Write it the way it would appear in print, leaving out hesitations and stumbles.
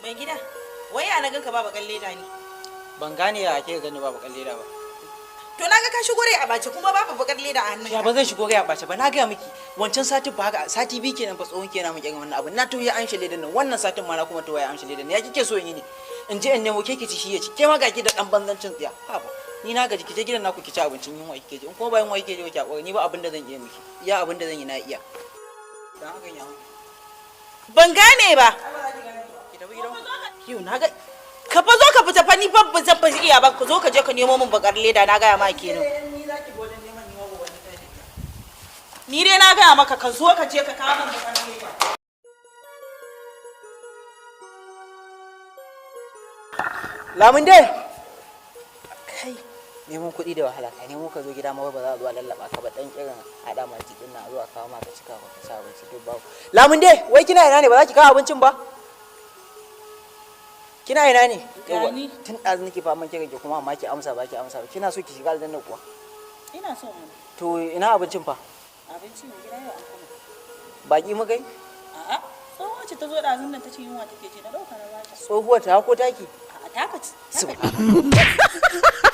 Mai gida, wai ya na ganka ba bakan leda ne? Ban gane ya ke gani ba bakan leda ba. To na ga ka shigo rai a bace kuma babu bakar leda a hannunka. Ya ba zan shigo rai a bace ba? Na gaya miki, wancan satin ba haka, sati biyu kenan fa tsohon kenan muke wannan abu. Na to ya amshi ledan nan, wannan satin ma na kuma to ya amshi ledan nan. Ya kike so in yi ne? In je in nemo ke ki ci, shi ya ci. Ke ma ga ki da dan banzancin tsiya. Ha ba. Ni na gaji, ki je gidan naku ki ci abincin, yunwa kike ji. In kuma ba yunwa kike ji ba, ki hakuri, ni ba abin da zan iya miki. Iya abin da zan yi na iya. Dan hakan ya Ban gane ba. Ki tafi gidan. Yau na ga ka fa zo ka fita fa, ni fa ba zan fa iya ba, ka zo ka je ka nemo min bakar leda, na gaya ma kenan. Ni zaki wajen neman, ni ma gobe ni tashi. Ni dai na gaya maka, ka zo ka je ka kawo min bakar leda. Lamun dai. Kai, neman kuɗi da wahala, ka nemo ka zo gida ma wai ba za a zo a lallaba ka ba, dan kiran haɗa ma jikin na zuwa kawo ma ka cika ba ka ci abinci duk babu. Lamun dai, wai kina ina ne ba za ki kawo abincin ba? Kina ina ne? Yawwa, Gani. tun ɗazu nake faman kiran ki kuma amma ki amsa ba ki amsa ba. Kina so ki shiga aljanna kuwa? Ina so mana. To ina abincin fa? Abinci mai gida, yau an kuma. Baki muka yi? A'a, tsohuwa ce ta zo ɗazun nan ta ce yunwa take ce, na ɗauka na bata. Tsohuwar ta ko taki? A'a, taka ci. Subhanallah.